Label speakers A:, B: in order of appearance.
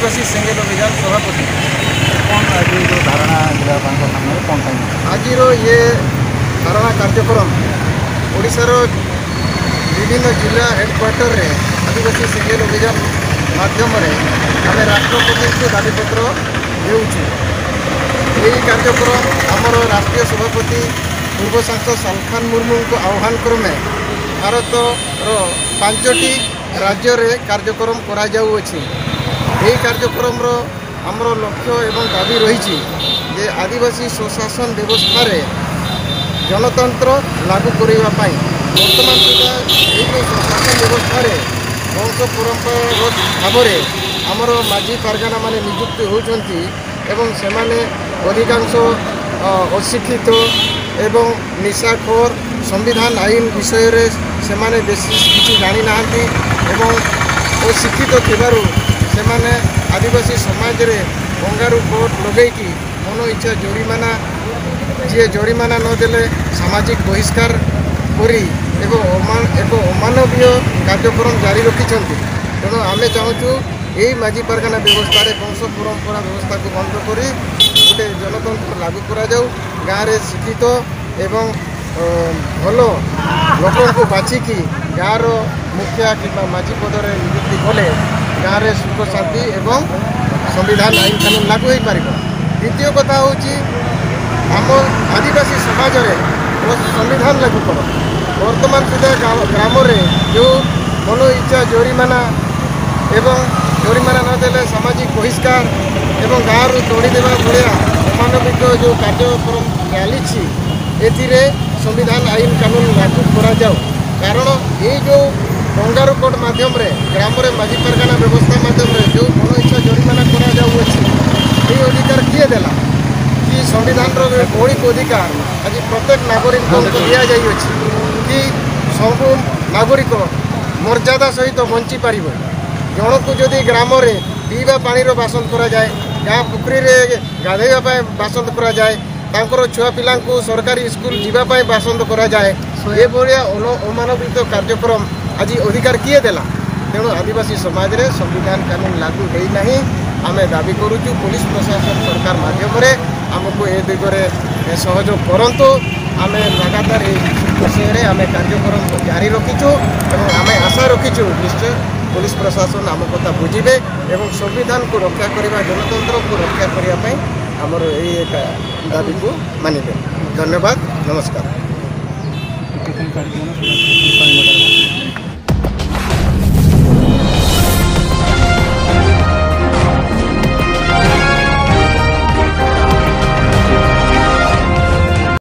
A: ଆଦିବାସୀ ସେଙ୍ଗେଲ ଅଭିଯାନ ସଭାପତି।
B: କ'ଣ ଆଜି ଯେଉଁ ଧାରଣା ଜିଲ୍ଲାପାଳଙ୍କ ସାମ୍ନାରେ, କ'ଣ ପାଇଁ?
A: ଆଜିର ଇଏ ଧାରଣା କାର୍ଯ୍ୟକ୍ରମ ଓଡ଼ିଶାର ବିଭିନ୍ନ ଜିଲ୍ଲା ହେଡ଼କ୍ୱାର୍ଟରରେ ଆଦିବାସୀ ସେଙ୍ଗେଲ ଅଭିଯାନ ମାଧ୍ୟମରେ ଆମେ ରାଷ୍ଟ୍ରପତିଙ୍କୁ ଦାବିପତ୍ର ଦେଉଛୁ। ଏହି କାର୍ଯ୍ୟକ୍ରମ ଆମର ରାଷ୍ଟ୍ରୀୟ ସଭାପତି ପୂର୍ବ ସାଂସଦ ସାଲଖାନ ମୁର୍ମୁଙ୍କ ଆହ୍ୱାନ କ୍ରମେ ଭାରତର 5ଟି ରାଜ୍ୟରେ କାର୍ଯ୍ୟକ୍ରମ କରାଯାଉଅଛି। ଏହି କାର୍ଯ୍ୟକ୍ରମର ଆମର ଲକ୍ଷ୍ୟ ଏବଂ ଦାବି ରହିଛି ଯେ ଆଦିବାସୀ ସ୍ୱଶାସନ ବ୍ୟବସ୍ଥାରେ ଗଣତନ୍ତ୍ର ଲାଗୁ କରିବା ପାଇଁ। ବର୍ତ୍ତମାନ ସୁଦ୍ଧା ଏହି ଯେଉଁ ସ୍ୱଶାସନ ବ୍ୟବସ୍ଥାରେ ବଂଶ ପରମ୍ପରାଗତ ଭାବରେ ଆମର ମାଝୀ ପାରଗାନା ମାନେ ନିଯୁକ୍ତି ହେଉଛନ୍ତି ଏବଂ ସେମାନେ ଅଧିକାଂଶ ଅଶିକ୍ଷିତ ଏବଂ ନିଶାଖୋର, ସମ୍ବିଧାନ ଆଇନ ବିଷୟରେ ସେମାନେ ବେଶୀ କିଛି ଜାଣିନାହାନ୍ତି ଏବଂ ଅଶିକ୍ଷିତ ଥିବାରୁ ସେମାନେ ଆଦିବାସୀ ସମାଜରେ କଙ୍ଗାରୁ କୋର୍ଟ ଲଗେଇକି ମନ ଇଚ୍ଛା ଜୋରିମାନା, ଯିଏ ଜୋରିମାନା ନଦେଲେ ସାମାଜିକ ବହିଷ୍କାର କରି ଏବଂ ଏକ ଅମାନବୀୟ କାର୍ଯ୍ୟକ୍ରମ ଜାରି ରଖିଛନ୍ତି। ତେଣୁ ଆମେ ଚାହୁଁଛୁ ଏଇ ମାଝୀ ପାରଗାନା ବ୍ୟବସ୍ଥାରେ ବଂଶ ପରମ୍ପରା ବ୍ୟବସ୍ଥାକୁ ବନ୍ଦ କରି ଗୋଟେ ଜନତନ୍ତ୍ର ଲାଗୁ କରାଯାଉ। ଗାଁରେ ଶିକ୍ଷିତ ଏବଂ ଭଲ ଲୋକଙ୍କୁ ବାଛିକି ଗାଁର ମୁଖିଆ କିମ୍ବା ମାଝୀ ପଦରେ ନିଯୁକ୍ତି କଲେ ଗାଁରେ ସୁଖ ଶାନ୍ତି ଏବଂ ସମ୍ବିଧାନ ଆଇନ କାନୁନ ଲାଗୁ ହୋଇପାରିବ। ଦ୍ୱିତୀୟ କଥା ହେଉଛି ଆମ ଆଦିବାସୀ ସମାଜରେ ସମ୍ବିଧାନ ଲାଗୁ କର। ବର୍ତ୍ତମାନ ସୁଦ୍ଧା ଗ୍ରାମରେ ଯେଉଁ ମନ ଇଚ୍ଛା ଜୋରିମାନା ଏବଂ ଜୋରିମାନା ନଦେଲେ ସାମାଜିକ ବହିଷ୍କାର ଏବଂ ଗାଁରୁ ତଡ଼ିଦେବା ଭଳିଆ ଅମାନବିକ ଯେଉଁ କାର୍ଯ୍ୟକ୍ରମ ଚାଲିଛି, ଏଥିରେ ସମ୍ବିଧାନ ଆଇନ କାନୁନ ଲାଗୁ କରାଯାଉ। କାରଣ ଏଇ ଯେଉଁ କଙ୍ଗାରୁ କୋର୍ଟ ମାଧ୍ୟମରେ ଗ୍ରାମରେ ମାଝୀ ପାରଗାନା ବ୍ୟବସ୍ଥା ମାଧ୍ୟମରେ ଯେଉଁ ମନ ଇଚ୍ଛା ଜୋରିମାନା କରାଯାଉଅଛି, ଏହି ଅଧିକାର କିଏ ଦେଲା? କି ସମ୍ବିଧାନର ମୌଳିକ ଅଧିକାର ଆଜି ପ୍ରତ୍ୟେକ ନାଗରିକଙ୍କୁ ଦିଆଯାଇଅଛି କି ସବୁ ନାଗରିକ ମର୍ଯ୍ୟାଦା ସହିତ ବଞ୍ଚିପାରିବ। ଜଣକୁ ଯଦି ଗ୍ରାମରେ ପିଇବା ପାଣିର ବାସନ୍ଦ କରାଯାଏ, ଗାଁ ପୋଖରୀରେ ଗାଧୋଇବା ପାଇଁ ବାସନ୍ଦ କରାଯାଏ, ତାଙ୍କର ଛୁଆ ପିଲାଙ୍କୁ ସରକାରୀ ସ୍କୁଲ ଯିବା ପାଇଁ ବାସନ୍ଦ କରାଯାଏ, ଏଭଳିଆ ଅମାନବିକ କାର୍ଯ୍ୟକ୍ରମ ଆଜି ଅଧିକାର କିଏ ଦେଲା? ତେଣୁ ଆଦିବାସୀ ସମାଜରେ ସମ୍ବିଧାନ କାନୁନ ଲାଗୁ ହେଇନାହିଁ। ଆମେ ଦାବି କରୁଛୁ ପୋଲିସ ପ୍ରଶାସନ ସରକାର ମାଧ୍ୟମରେ ଆମକୁ ଏ ଦିଗରେ ସହଯୋଗ କରନ୍ତୁ। ଆମେ ଲଗାତାର ଏ ବିଷୟରେ ଆମେ କାର୍ଯ୍ୟକ୍ରମ ଜାରି ରଖିଛୁ ଏବଂ ଆମେ ଆଶା ରଖିଛୁ ନିଶ୍ଚୟ ପୋଲିସ ପ୍ରଶାସନ ଆମ କଥା ବୁଝିବେ ଏବଂ ସମ୍ବିଧାନକୁ ରକ୍ଷା କରିବା, ଗଣତନ୍ତ୍ରକୁ ରକ୍ଷା କରିବା ପାଇଁ ଆମର ଏଇ ଏକ ଦାବିକୁ ମାନିବେ। ଧନ୍ୟବାଦ, ନମସ୍କାର।